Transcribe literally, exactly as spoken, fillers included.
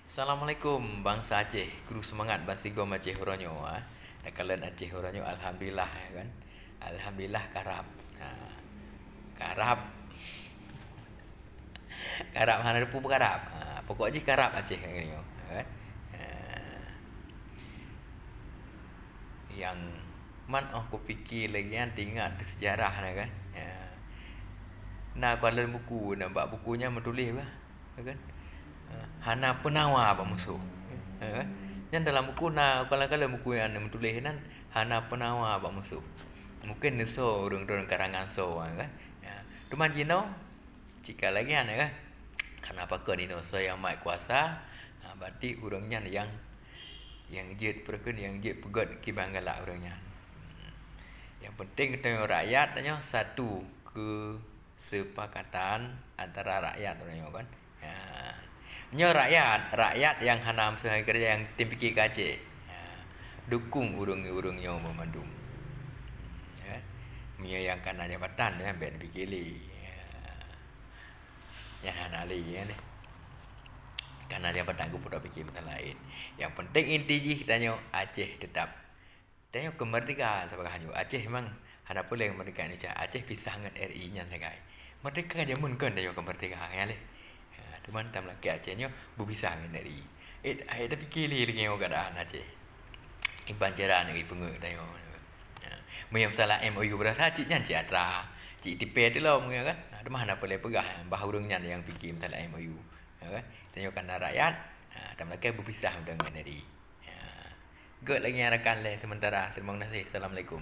Assalamualaikum bansa Aceh, kru seumangat bansigom Aceh uroe nyoe, ha. Takalon Aceh uroe nyoe, alhamdulillah, ya kan. Alhamdulillah karab. Ha. Karab. Karab hana teupeu peukarab. Ha, pokok jih karab Aceh nyoe, ya kan. Ha. Nyang man óh kupike lagèe nyan teuingat seujarah na kan. Ha. Na kalon buku, na bak buku nyan meutuléh bah. Ya kan? Ha, hana peunawa bak musoh. Ya kan? Nyan dalam buku na, kalon-kalon buku nyang meutuléh nan hana peunawa bak musoh. Mungken neusoe ureuëng droen karangan soe, ya kan? Ya. Teuma jinoe cit ka lagèe nyan, ya kan? Karena pakon inoe soe nyang mat kuasa, ha, berarti ureuëng nyan nyang, nyang jeuet peureukeun, nyang jeuet peugöt kiban galak ureuëng nyan. Hmm. Nyang penting geutanyoe rakyat tanyoe satu keu sepakatan antara rakyat uroe nyoe kan. Ya. Nyoe rakyat, rakyat nyang hana meusaha keureuja nyang tem pike keu Aceh. Ya. Dukung ureuëng-ureuëng nyoe banmandum. Ya. Meunyoe nyang kana jabatan nyan bèk pike lé. Ya. Nyan hana lé nyan deh. Kana jabatan keupeue pike meusalah laén. Nyang penting inti jih tanyoe Aceh teutap Tanyoe keu meurdehka saboh hana. Aceh memang hana peureulèe meurdehka Indonesia. Aceh pisah ngon R I nyan sagai. Meurdehka jameun kon tanyoe keu meurdehka nyan lé. Ha, teuma tameulakèe Aceh nyoe beupisah ngon R I. Eh, hai tapike lé lagèe nyoe keuadaan Aceh. Iban cara nyoe ipeungeuet tanyoe. Ha, meunyoe masalah M O U beurasa cit nyan cit atra. Cit tipe teulom nyoe kan. Ha, teuma hana peureulèe peugah bah ureuëng nyan nyang pike masalah M O U. Ya kan? Tanyoe kana rakyat, ha, tameulakèe beupisah ngon R I. Ya. Gèt lagèe nyan rakan lé sementara. Terima kasih. Assalamualaikum.